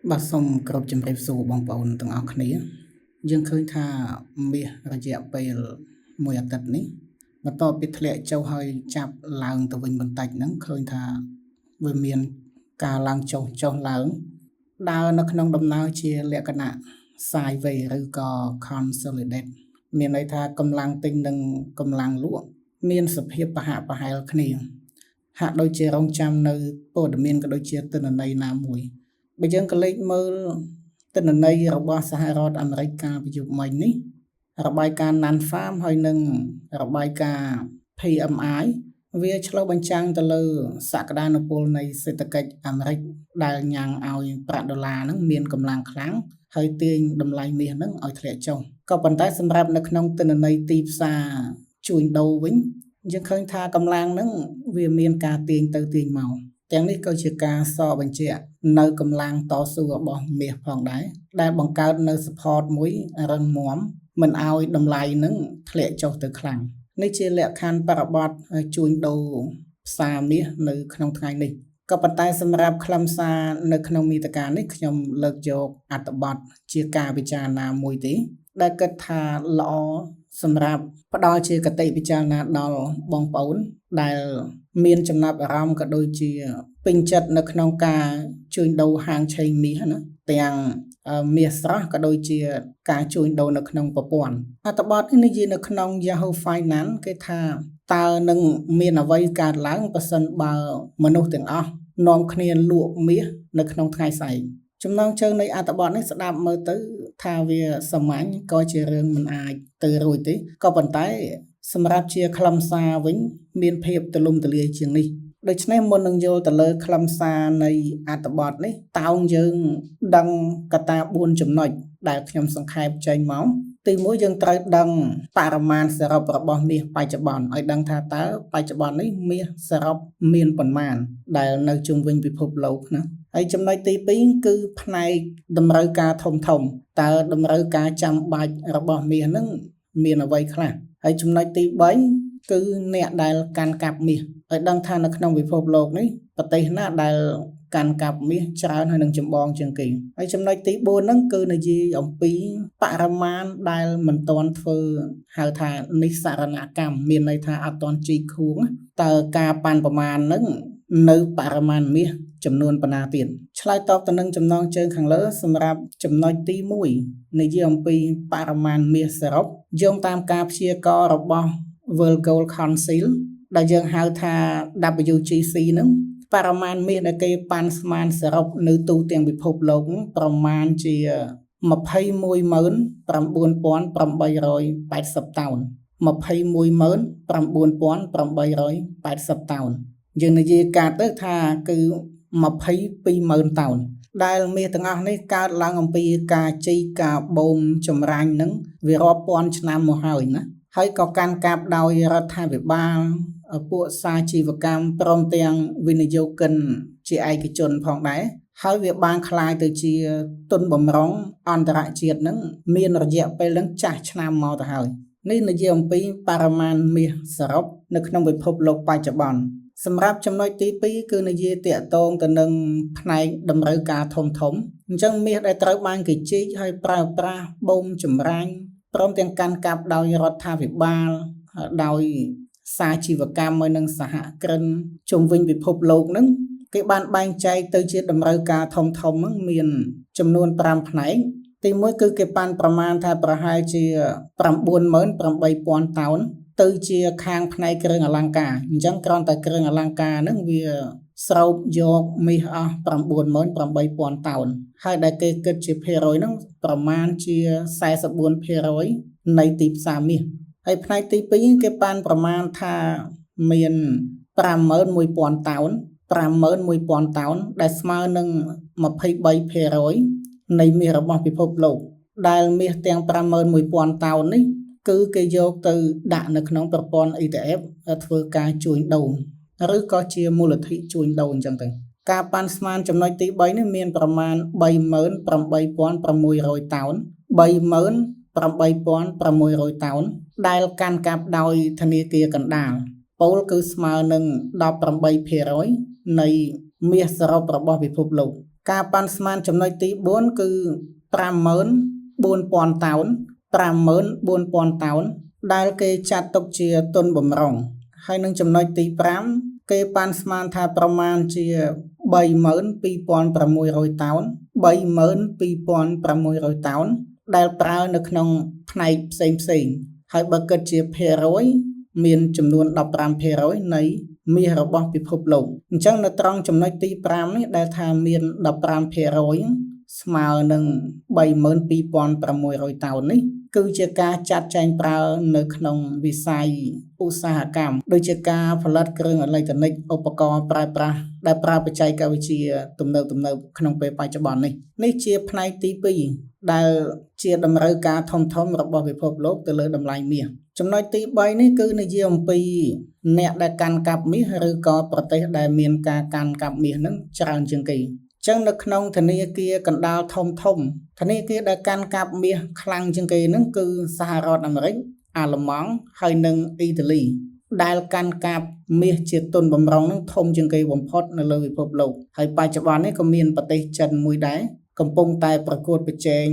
បាទសូមគោរពជម្រាបសួរបងប្អូនទាំងអស់គ្នាយើងឃើញថាមាសរយៈពេលមួយអាទិត្យនេះបន្ទាប់ពីធ្លាក់ចុះហើយចាប់ឡើងទៅវិញបន្តិចហ្នឹងឃើញថាវាមានការឡើងចុះចុះឡើងដើរនៅក្នុងដំណើរជាលក្ខណៈ sideways ឬក៏ consolidate មានន័យថាកម្លាំងទិញនិងកម្លាំងលក់មានសភាពប្រហាក់ប្រហែលគ្នាហាក់ដូចជារងចាំនៅព័ត៌មានក៏ដូចជាទិន្នន័យណាមួយបើយើងក៏លេខមើលទិន្នន័យរបស់សហរដ្ឋអាមេរិកកាលពីយប់មិញនេះរបាយការណ៍ Non Farm ហើយនិងរបាយការណ៍ PMI វាឆ្លុះបញ្ចាំងទៅលើសក្តានុពលនៃសេដ្ឋកិច្ចអាមេរិកដែលញ៉ាំងឲ្យប្រាក់ដុល្លារហ្នឹងមានកម្លាំងខ្លាំងហើយទាញតម្លៃមាសហ្នឹងឲ្យធ្លាក់ចុះក៏ប៉ុន្តែសម្រាប់នៅក្នុងទិន្នន័យទីផ្សារជួញដូរវិញយើងឃើញថាកម្លាំងហ្នឹងវាមានការទាញទៅទាញមកទាំងនេះក៏ជាការសបញ្ជាក់នៅកម្លាំងតស៊ូរបស់មាសផងដែរដែលបង្កើតនៅ support មួយរឹងមាំមិនឲ្យតម្លៃនឹងធ្លាក់ចុះទៅខ្លាំងនេះជាលក្ខខណ្ឌបរិបទជួញដូរផ្សារមាសនៅក្នុងថ្ងៃនេះក៏ប៉ុន្តែសម្រាប់ខ្លឹមសារនៅក្នុងមាតិកានេះខ្ញុំលើកយកអត្ថបទជាការពិចារណាមួយទេដែលគិតថាល្អសម្រាប់ផ្ដល់ជាគតិពិចារណាដល់បងប្អូនដែលមានចំណាប់អារម្មណ៍ក៏ដូចជាពេញចិត្តនៅក្នុងការជួញដូរហាងឆេងមាសណាទាំងមាសស្រស់ក៏ដូចជាការជួញដូរនៅក្នុងប្រព័ន្ធអត្ថបទនេះនិយាយនៅក្នុង Yahoo Finance គេថាតើនឹងមានអ្វីកើតឡើងប្រសិនបើមនុស្សទាំងអស់នាំគ្នាលក់មាសនៅក្នុងថ្ងៃស្អែកចំណងជើងនៃអត្ថបទនេះស្ដាប់មើលទៅថាវាសាមញ្ញក៏ជារឿងមិនអាចទៅរួចទេក៏ប៉ុន្តែសម្រាប់ជាខ្លឹមសារវិញមានភាពទូលំទូលាយជាងនេះដូច្នេះមុននឹងយល់ទៅលើខ្លឹមសារនៃអត្ថបទនេះតោងយើងដឹងកត្តា4ចំណុចដែលខ្ញុំសង្ខេបចេញមកទីមួយយើងត្រូវដឹងបរិមាណសរុបរបស់មាសបច្ចុប្បន្នឲ្យដឹងថាតើបច្ចុប្បន្ននេះមាសសរុបមានប៉ុន្មានដែលនៅជុំវិញពិភពលោកណាហើយចំណុចទី2គឺផ្នែកតម្រូវការធំធំតើតម្រូវការចាំបាច់របស់មាសហ្នឹងមានអ្វីខ្លះហើយចំណុចទី3គឺអ្នកដែលកាន់កាប់មាសឲ្យដឹងថានៅក្នុងពិភពលោកនេះប្រទេសណាដែលកាន់កាប់មាសច្រើនហើយនឹងចម្បងជាងគេហើយចំណុចទី4ហ្នឹងគឺនិយាយអំពីបរិមាណដែលមិនទាន់ធ្វើហៅថានិស្សរណកម្មមានន័យថាអត់ទាន់ជីកខួងតើការប៉ាន់ប្រមាណហ្នឹងនៅបរិមាណមាសចំនួនប៉ុណ្ណាទៀតឆ្លើយតបទៅនឹងចំណងជើងខាងលើសម្រាប់ចំណុចទី1និយាយអំពីបរិមាណមាសសរុបយោងតាមការព្យាករណ៍របស់ World Gold Council ដែលយើងហៅថា WGC ហ្នឹងបរិមាណមាសដែលគេប៉ាន់ស្មានសរុបនៅទូទាំងពិភពលោកប្រមាណជា219,880តោន219,880តោនយើងនិយាយកាត់ទៅថាគឺ220,000តោនដែលមាសទាំងអស់នេះកើតឡើងអំពីការជីកការបូមចម្រាញ់នឹងវារាប់ពាន់ឆ្នាំមកហើយណាហើយក៏កាន់កាប់ដោយរដ្ឋាភិបាលពួកសាជីវកម្មព្រមទាំងវិនិយោគិនជាឯកជនផងដែរហើយវាបានក្លាយទៅជាទុនបំរុងអន្តរជាតិនឹងមានរយៈពេលនឹងចាស់ឆ្នាំមកទៅហើយនេះនិយាយអំពីបរិមាណមាសសរុបនៅក្នុងពិភពលោកបច្ចុប្បន្នសម្រាប់ចំណុចទី2គឺនិយាយតាក់ទងទៅនឹងផ្នែកតម្រូវការធំធំអញ្ចឹងមាសដែលត្រូវបានគេជីកហើយប្រើប្រាស់បូមចម្រាញ់ព្រមទាំងកាន់កាប់ដោយរដ្ឋាភិបាលដោយសាជីវកម្មហើយនិងសហគ្រិនជុំវិញពិភពលោកហ្នឹងគេបានបែងចែកទៅជាតម្រូវការធំធំហ្នឹងមានចំនួន5ផ្នែកទី1គឺគេប៉ាន់ប្រមាណថាប្រហែលជា98000តោនទៅជាខាងផ្នែកគ្រឿងអលង្ការអញ្ចឹងគ្រាន់តែគ្រឿងអលង្ការហ្នឹងវាស្រូបយកមាសអស់98000តោនហើយដែលគេគិតជាភាគរយហ្នឹងប្រមាណជា44%នៃទីផ្សារមាសហើយផ្នែកទី2គេប៉ាន់ប្រមាណថាមាន51000តោន51000តោនដែលស្មើនឹង23%នៃមាសរបស់ពិភពលោកដែលមាសទាំង51000តោននេះគឺគេយកទៅដាក់នៅក្នុងប្រព័ន្ធ ETF ធ្វើការជួញដូរឬក៏ជាមូលនិធិជួញដូរអញ្ចឹងទៅការប៉ាន់ស្មានចំណុចទី3នេះមានប្រមាណ38600តោន38600តោនដែលកាន់កាប់ដោយធនាគារកណ្ដាលពោលគឺស្មើនឹង18%នៃមាសសរុបរបស់ពិភពលោក។ ការប៉ាន់ស្មានចំណុចទី4គឺ54000តោន54000តោនដែលគេចាត់ទុកជាទុនបំរុងហើយនឹងចំណុចទី5គេប៉ាន់ស្មានថាប្រមាណជា32600តោន32600តោនដែលប្រើនៅក្នុងផ្នែកផ្សេងផ្សេងហើយបើគិតជាភាគរយមានចំនួន15%នៃមាសរបស់ពិភពលោកអញ្ចឹងនៅត្រង់ចំណុចទី5នេះដែលថាមាន15%ស្មើនឹង32600តោននេះគឺជាការចាត់ចែងប្រើនៅក្នុងវិស័យឧស្សាហកម្មដូចជាការផលិតគ្រឿងអេឡិចត្រូនិកឧបករណ៍ប្រើប្រាស់ដែលប្រើបច្ចេកវិទ្យាទំនើបៗក្នុងពេលបច្ចុប្បន្ននេះនេះជាផ្នែកទី2ដែលជាតម្រូវការធំៗរបស់ពិភពលោកទៅលើតម្លៃមាសចំណុចទី3នេះគឺនិយាយអំពីអ្នកដែលកាន់កាប់មាសឬក៏ប្រទេសដែលមានការកាន់កាប់មាសនឹងច្រើនជាងគេចឹងនៅក្នុងធនាគារកណ្ដាលធំធំធនាគារដែលកាន់កាប់មាសខ្លាំងជាងគេនឹងគឺសហរដ្ឋអាមេរិកអាល្លឺម៉ង់ហើយនិងអ៊ីតាលីដែលកាន់កាប់មាសជាទុនបំរុងនឹងធំជាងគេបំផុតនៅលើពិភពលោកហើយបច្ចុប្បន្ននេះក៏មានប្រទេសចិនមួយដែរកំពុងតែប្រកួតប្រជែង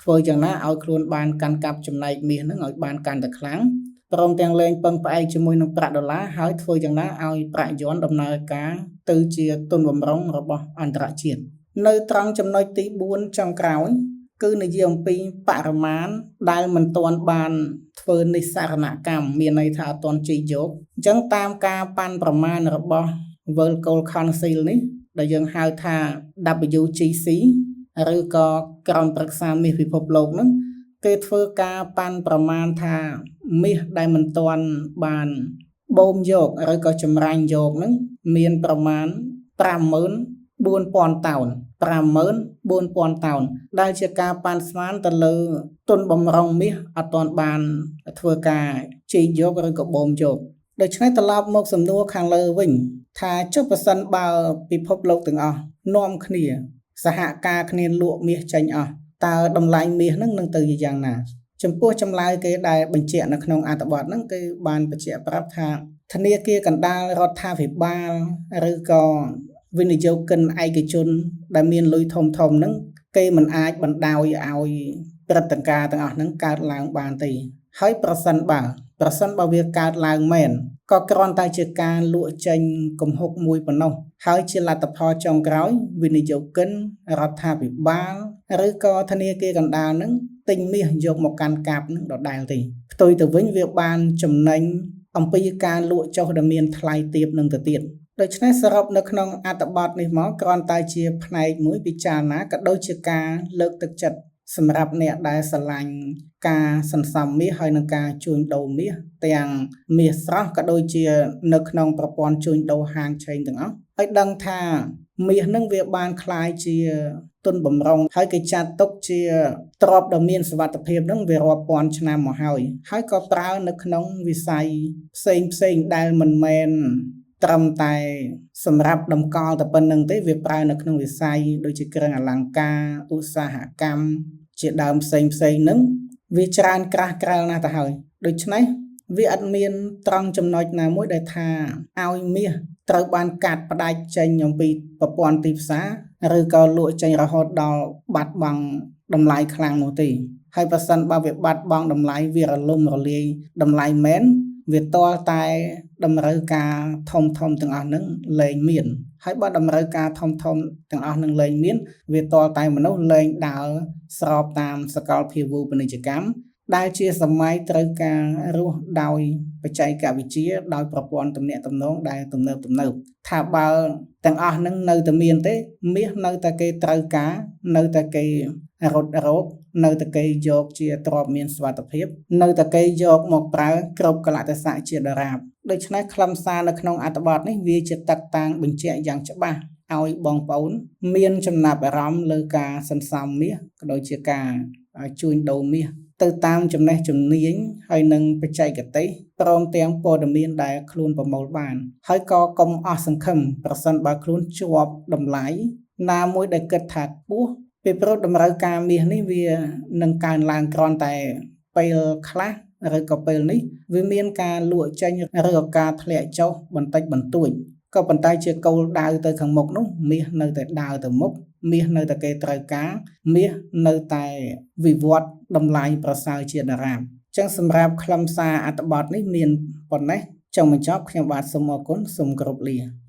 ធ្វើយ៉ាងណាឲ្យខ្លួនបានកាន់កាប់ចំណែកមាសនឹងឲ្យបានកាន់តែខ្លាំងព្រមទាំងលែងពឹងផ្អែកជាមួយនឹងប្រាក់ដុល្លារហើយធ្វើយ៉ាងណាឲ្យប្រាក់យួនដំណើរការទៅជាទុនបំរុងរបស់អន្តរជាតិនៅត្រង់ចំណុចទី4ចុងក្រោយគឺនិយាយអំពីបរិមាណដែលមិនទាន់បានធ្វើនិស្សារណកម្មមានន័យថាអត់ទាន់ជីកយកអញ្ចឹងតាមការប៉ាន់ប្រមាណរបស់ World Gold Council នេះដែលយើងហៅថា WGC ឬក៏ក្រុមប្រឹក្សាមាសពិភពលោកហ្នឹងគេធ្វើការប៉ាន់ប្រមាណថាមាសដែលមិនទាន់បានបូមយកឬក៏ចម្រាញ់យកហ្នឹងមានប្រមាណ54000តោន54000តោនដែលជាការប៉ាន់ស្មានទៅលើទុនបំរុងមាសអត់ទាន់បានធ្វើការជីកយកឬក៏បូមយកដូច្នេះត្រឡប់មកសំណួរខាងលើវិញថាចុះប្រសិនបើពិភពលោកទាំងអស់នាំគ្នាសហការគ្នាលក់មាសចេញអស់តើតម្លៃមាសហ្នឹងនឹងទៅជាយ៉ាងណាចំពោះចម្លើយគេដែលបញ្ជាក់នៅក្នុងអត្ថបទហ្នឹងគេបានបញ្ជាក់ប្រាប់ថាធនាគារកណ្ដាលរដ្ឋាភិបាលឬក៏វិនិយោគិនឯកជនដែលមានលុយធំធំហ្នឹងគេមិនអាចបណ្ដោយឲ្យព្រឹត្តិការណ៍ទាំងអស់ហ្នឹងកើតឡើងបានទេហើយប្រសិនបើវាកើតឡើងមែនក៏គ្រាន់តែជាការលក់ចេញកំហុកមួយប៉ុណ្ណោះហើយជាលទ្ធផលចុងក្រោយវិនិយោគិនរដ្ឋាភិបាលឬក៏ធនាគារកណ្ដាលហ្នឹងទិញមាសយកមកកាន់កាប់នឹងដដែលទេផ្ទុយទៅវិញវាបានចំណេញអំពីការលក់ចុះដែលមានថ្លៃទាបនឹងទៅទៀតដូច្នេះសរុបនៅក្នុងអត្ថបទនេះមកគ្រាន់តែជាផ្នែកមួយពិចារណាក៏ដូចជាការលើកទឹកចិត្តសម្រាប់អ្នកដែលស្រឡាញ់ការសន្សំមាសហើយនឹងការជួញដូរមាសទាំងមាសស្រស់ក៏ដូចជានៅក្នុងប្រព័ន្ធជួញដូរហាងឆេងទាំងអស់ឲ្យដឹងថាមាសនឹងវាបានក្លាយជាទុនបំរុងហើយគេចាត់ទុកជាទ្រព្យដ៏មានសុវត្ថិភាពនឹងវារាប់ពាន់ឆ្នាំមកហើយហើយក៏ប្រើនៅក្នុងវិស័យផ្សេងផ្សេងដែលមិនមែនត្រឹមតែសម្រាប់តម្កល់តែប៉ុណ្្នឹងទេវាប្រើនៅក្នុងវិស័យដូចជាគ្រឿងអលង្ការឧស្សាហកម្មជាដើមផ្សេងផ្សេងនឹងវាច្រើនក្រាស់ក្រែលណាស់ទៅហើយដូច្នេះវាអត់មានត្រង់ចំណុចណាមួយដែលថាឲ្យមាសត្រូវបានកាត់ផ្ដាច់ចេញអំពីប្រព័ន្ធទីផ្សារឬក៏លក់ចេញរហូតដល់បាត់បង់តម្លៃខ្លាំងនោះទេហើយប្រសិនបើវាបាត់បង់តម្លៃវារលំរលាយតម្លៃមែនវាទាល់តែតម្រូវការធំធំទាំងអស់ហ្នឹងលែងមានហើយបើតម្រូវការធំធំទាំងអស់ហ្នឹងលែងមានវាទាល់តែមនុស្សលែងដើរស្របតាមសកលភាវូបនីយកម្មដែលជាសម័យត្រូវការរស់ដោយបច្ចេកវិទ្យាដោយប្រព័ន្ធទំនាក់ទំនងដែលទំនើបថាបើទាំងអស់ហ្នឹងនៅតែមានទេមាសនៅតែគេត្រូវការនៅតែគេរត់រោគនៅតែគេយកជាទ្រព្យមានសុវត្ថិភាពនៅតែគេយកមកប្រើគ្រប់កលៈទេសៈជាដរាបដូច្នេះខ្លឹមសារនៅក្នុងអត្ថបទនេះវាជាតឹកតាងបញ្ជាក់យ៉ាងច្បាស់ឲ្យបងប្អូនមានចំណាប់អារម្មណ៍លើការសន្សំមាសក៏ដូចជាការជួញដូរមាសទៅតាមចំណេះជំនាញហើយនិងបច្ចេកទេសព្រមទាំងព័ត៌មានដែលខ្លួនប្រមូលបានហើយក៏កុំអស់សង្ឃឹមប្រសិនបើខ្លួនជាប់តម្លៃណាមួយដែលគិតថាខ្ពស់ពីព្រោះតម្រូវការមាសនេះវានឹងកើនឡើងគ្រាន់តែពេលខ្លះឬក៏ពេលនេះវាមានការលក់ចេញឬក៏ការធ្លាក់ចុះបន្តិចបន្តួច ក៏ប៉ុន្តែជាគោលដៅទៅខាងមុខនោះមាសនៅតែដើរទៅមុខមាសនៅតែគេត្រូវការមាសនៅតែវិវត្តតម្លៃប្រសើរជាដរាបចឹងសម្រាប់ខ្លឹមសារអត្ថបទនេះមានប៉ុណ្ណេះចុងបញ្ចប់ខ្ញុំបាទសូមអរគុណសូមគោរពលា។